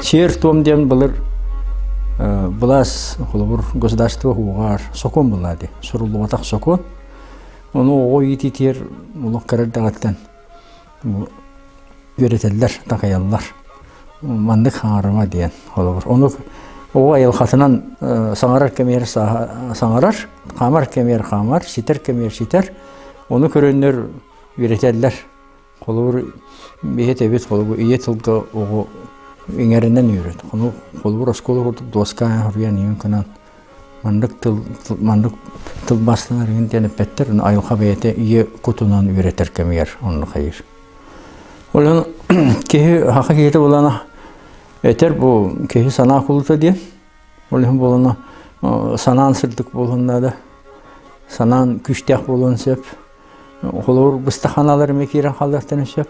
Сиэр-туом диэн былыр былаас, холобур, государство уһуоҕар сокуон буолла дии, суруллубатах сокуон. Ону оҕо иитиитигэр олох кыра эрдэҕиттэн үөрэтэллэр, такайаллар. Маннык хаҥарыма диэн холобур. Ону оҕо айылҕатынан саҥарар кэмигэр саҥарар, хаамар кэмигэр хаамар, ситэр кэмигэр ситэр. Ону көрөннөр үөрэтэллэр. Холобур, биһи этэбит, холобур, ийэ тылга оҕо иҥэринэн үөрэт. Ону холобур, оскуола курдук дуоска суруйан иҥин гынан маннык тыл маннык тылбаастанар иҥин диэн эппэттэр. Ону айылҕа бэйэтэ ийэ кутунан үөрэтэр кэмигэр оннук хайыыр. Ол киһи саха киһитэ буолана этэр бу киһи санаа кулута диэн. Ол иһин буолана санаан сырдык буолуон наада. Санаан күүстээх буолуон сөп. Холобур, быстаханалар эмиэ киирэн хаалыахтарын сөп.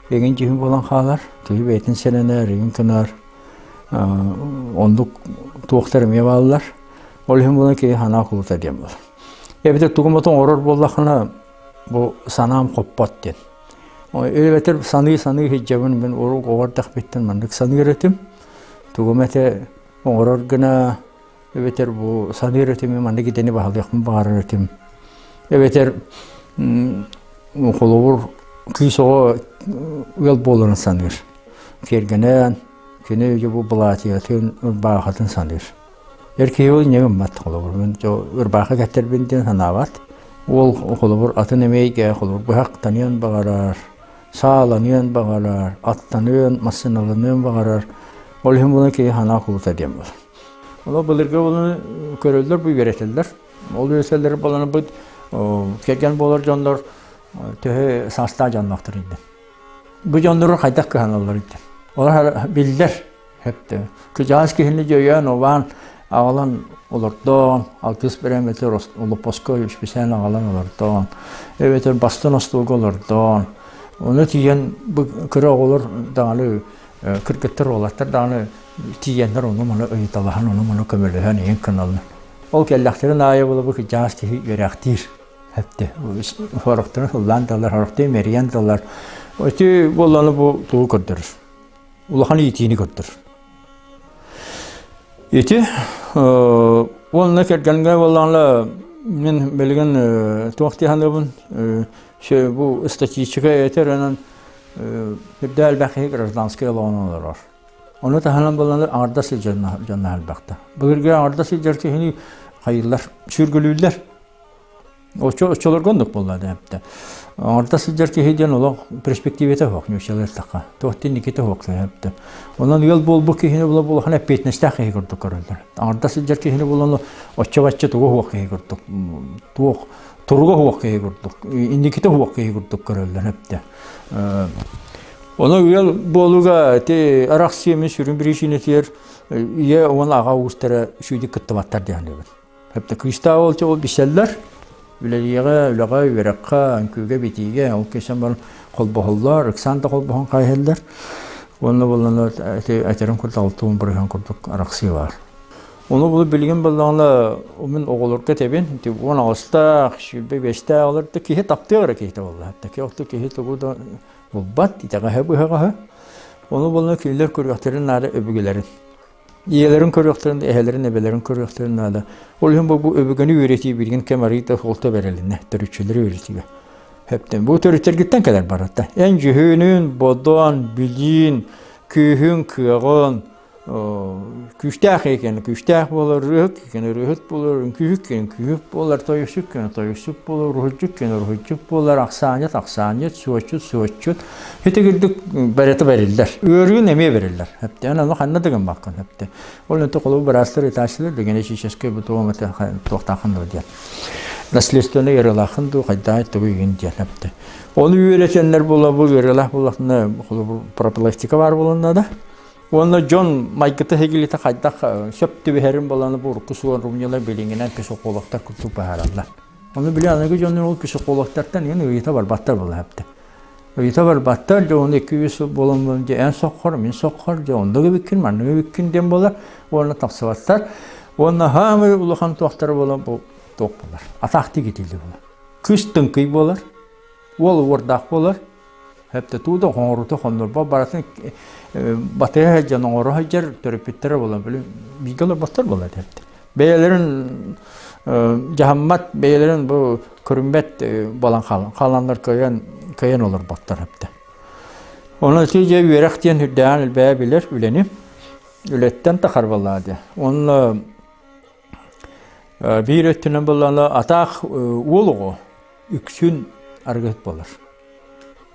Эҥин дьүһүн буолан хаалар. Киһи бэйэтин сэрэнэр, эҥин гынар. Оннук туохтар эмиэ бааллар. Ол иһин буолан киһи санаа кулута диэн буолар. Эбэтэр тугу эмэ оҥорор буоллаххына, бу санаам хоппот диэн. Эбэтэр саныы-саныы сылдьабын мин урук оҕо эрдэхпиттэн маннык саныыр этим. Тугу эмэтэ оҥорор гына эбэтэр бу саныыр этим маннык идэни баһылыахпын баҕарар этим. Эбэтэр холобур кыыс оҕо ыал буоларын саныыр. Киэргэнэн, кини дьэ бу былаатыйатын, ырбаахатын саныыр. Эр киһи ол инньэ гыммат холобур. Мин ырбаахы кэттэрбин диэн санаабат. Уол холобур атын эмиэйгэ холобур быһахтаныан баҕарар, сааланыан баҕарар, аттаныан, массыыналаныан баҕарар. Ол иһин буолан киһи санаа кулута диэн буолар. Олор былыргы буолан көрөллөр, бу үөрэтэллэр. Ол үөрэтэллэр буолан бу кэргэн буолар дьоннор төһө саастаах дьонноохтор инде. Бу дьоннору хайдах кыһаналлар инде. Олор биллэр хэптэ. Кыдьаас киһини дьөйөөн, обаан аҕалан олордоон, алтыс бэрэмэтэр олоппоско үспүсээн аҕалан олордоон, эбэтэр бастан остуолга олордоон, ону тиийэн бу кыра оҕолор даҕаны кыргыттар уолаттар даҕаны тиийэннэр ону-маны ыйыталаһан, ону-маны көмөлөһөн иһин кыналлар. Ол кэллэхтэрин аайы була бу кырдьаҕас киһи үөрээхтиир. Хэпте. Сорохторун сыллаан далар, сорохторун мэрийэн далар. Ити буолланы бу тугу көрдөрөр? Улахан иитиини көрдөрөр. Ити уонна кэргэнгэ буоллаҕына мин билигин туох дии саныыбын бу статистика этэр онон үрдэ элбэх киһи гражданскай олоҕун олорор. Ону таһынан буолланар аҥардас сылдьар дьонно элбэхтэ. Былыргы аҥардас сылдьар киһини хайыыллар, сүргүлүүллэр. Оччолорго оннук буолла да. Аҥардас сылдьар киһи диэн олох перспективата суох ньууччалыы эттэххэ. Туох инникитэ суох сөптө. Онон ыал буолбут киһини була улахан эппиэтинэстээх киһи курдук көрөллөр. Аҥардас сылдьар киһини булан оччо-бачча тугу суох киһи курдук туох туруга суох киһи курдук инникитэ суох киһи курдук көрөллөр эптэ. Ону ыал буолууга ити арахсыы сүрүн причинэтигэр ийэ уонна аҕа уустара сүүдүк кыттыбаттар диэн саныыбын. Хэптэ кыыстаах ол ол билсэллэр. Үлэлиэҕэ, үлэҕэ, үөрэххэ, үҥкүүгэ, битиигэ ол кэсэн баран холбоһоллор, ыксаан да холбоһон хайыһаллар. Уонна буоллана ити этэрин курдук алтуун бырыһан курдук арахсыы баар. Ону бу билигин буоллаҕына мин оҕолорго этэбин, ити 18-таах, 25-тээх олор да киһи таптыах эрэ киһитэ буолла. Таки киһи тугу да булбат, итэҕэһэ быһаҕаһы. Ону буоллана кинилэр көрүөхтэрин наада өбүгэлэрин. Ийэлэрин көрүөхтэрин, эһэлэрин, эбэлэрин көрүөхтэрин наада. Ол иһин бу өбүгэни үөрэтии билигин кэм арыйда суолта бэрилиннэ, төрүччүлэри үөрэтиигэ. Хэптэн бу төрүттэргиттэн кэлэр барыта. Эн дьүһүнүн, бодон, билиин, күүһүн, кыаҕын, күүстээх киһи күүстээх буолар, ырыаһыт киһи ырыаһыт буолар, үҥкүүһүт киһи үҥкүүһүт буолар, тойуксут киһи тойуксут буолар, уруһуйдьут киһи уруһуйдьут буолар, ахсаанньыт ахсаанньыт, суоччут суоччут. Ити курдук барыта бэриллэр. Ыарыын эмиэ бэриллэр. Хэптэ ону ханна да гыммаккын хэптэ. Ол онто холобур быраастар ытааччылар да генетическэй бутуом это туохтааххын дуо диэн. Наследственный ыарыылааххын дуу хайдаа тугу игин диэн хэптэ. Ону үөрэтэннэр буола бу ыарыылаах буоллахтына холобур профилактика баар буолан наада. Уонна дьон майгыта сигилитэ хайдах сөп түбэһэрин буолан бу урукку суорумньулар билиҥҥинэн психологтар курдук быһаараллар. Ону били аныгы дьоннор ол психологтартан иһин ыйыта барбаттар буолла хэптэ. Ыйыта барбаттар, дьэ ону 2-3 сыл буолан дьэ эн соххор, мин соххор, дьэ оннук эбиккин, маннык эбиккин диэн буолар уонна тахсыбаттар. Уонна хаамай улахан туохтара буолан бу туох буолар. Атаахтыы китиллии буолар. Кыыс тыҥкый буолар, уол уордаах буолар. Хэптэ туу да хоҥорута хоннорбот барытын батыһа сылдьан оҥоро сылдьар төрөппүттэрэ буолан били бииргэ олорботтор буолла хэптэ. Бэйэлэрин дьаһаммат, бэйэлэрин бу көрүммэт буолан хааланнар кыайан кыайан олорботтор хэптэ. Онон ити дьэ үөрэх диэн үрдээҕин элбэҕи билэр үлэни үлэттэн тахар буоллаҕа дии. Уонна биир өттүнэн буоллаҕына атаах уол оҕо үксүн арыгыһыт буолар.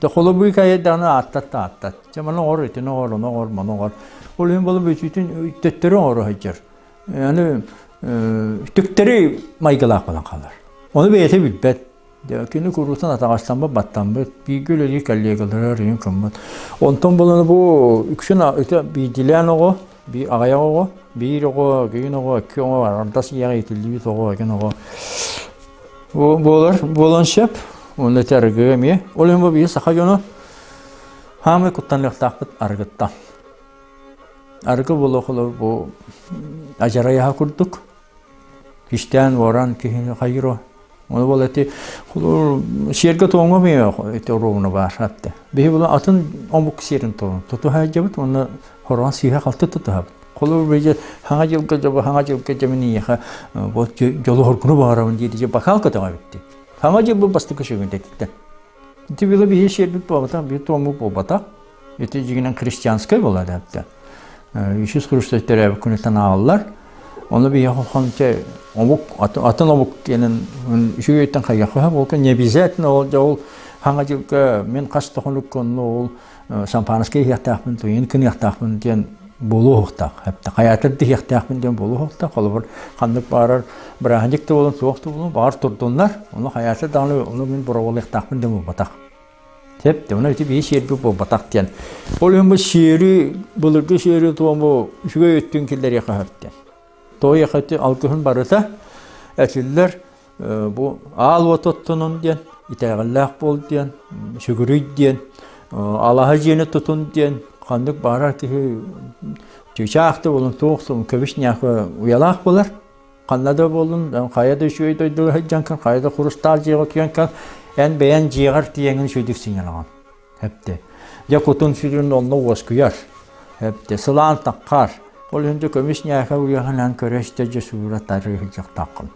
Дьэ холобуй кайдаҕына ааттат да ааттат. Дьэ маны оҥор, итини оҥор, ону оҥор, маны оҥор. Ол иһин буолан бүтүүтүн төттөрү оҥоро сылдьар. Аны түктэри майгылаах буолан хаалар. Ону бэйэтэ билбэт. Дьэ кини куруутун атаҕастаммыт, баттаммыт, бииргэ үлэлиир коллегалара өрүн кыммыт. Онтон буолан бу үксүн ити биирдиилээн оҕо, биир аҕыйах оҕо, биир оҕо, киин оҕо, икки оҕо, ардас ийэҕэ иитиллибит оҕо, эгин оҕо буолар, буолуон сөп. Уонна ити арыгы эмиэ. Ол иһин бу биһи саха дьоно хаамай куттаныахтаахпыт арыгыттан. Арыгы буолуох олор бу адьарайаһа курдук. Кистээн уоран киһини хайыро. Ону бол эти сиэргэ-туомҥа эмиэ ити оруобуна баар атты. Биһи була атын омук сиэрин туомун тутуһа сылдьабыт уонна хороон сыыһа-халты тутуһабыт. Холобур били хаҥа дьылга дьобу хаҥа дьылга дьэ мин ийэхэ вот дьолу хоргуну баҕарабын диир дьэ бакаал көтөҕөбүт дии. Хаҥа дьыл бу бастакы сүгүн тэтиттэн. Ити было биһи сиэрбит буолбатах, биир туоммут буолбатах. Ити дьиҥинэн христианскай буолар эбит. Иисус Христос төрөөбүт күнүттэн ааҕыллар. Ону биһи хонче омук атын омук диэнин үчүгэйтэн хайыахха ол не обязательно ол ол хаҥа дьылга мин хас да хонук онно ол шампанское иһиэхтээхпин туйун кыныахтаахпын диэн буолуохтаах. Хайаатар да иһиэхтээхпин диэн буолуохтаах. Холобур, ханнык баарар бырааһынньык да буолун, суох да буолун, баҕар турдуннар. Ону хайаатар даҕаны ону мин боруобалыахтаахпын диэн буолбатах. Сөп, ону ити биһи сиэрбит буолбатах диэн. Ол иһин бу сиэри, былыргы сиэри туому үчүгэй өттүн киллэриэххэ сөп диэн. Тоойуох ити алгыһын барыта этиллэр бу аал уот оттонун диэн, итэҕэллээх буол диэн, сүгүрүй диэн, алаһа дьиэни тутун диэн, ханнык баарар киһи чыычаах да буолун, туох да көбүс ньаахы уйалаах буолар. Ханна да буоллун, хайа да үчүгэй дойдуга сылдьан кэл, хайа да хурустаал дьиэҕэ киирэн кэл, эн бэйэн дьиэҕэр тиийэҥин үчүгэйдик сынньанаҕын. Эпти. Дьэ кутун-сүрүн онно уоскуйар. Эпти. Сылаан таххар. Ол иһин дьэ көмүс ньээхэ уйаһынан көрө-истэ дьэ суура тарыы сылдьахтааххын.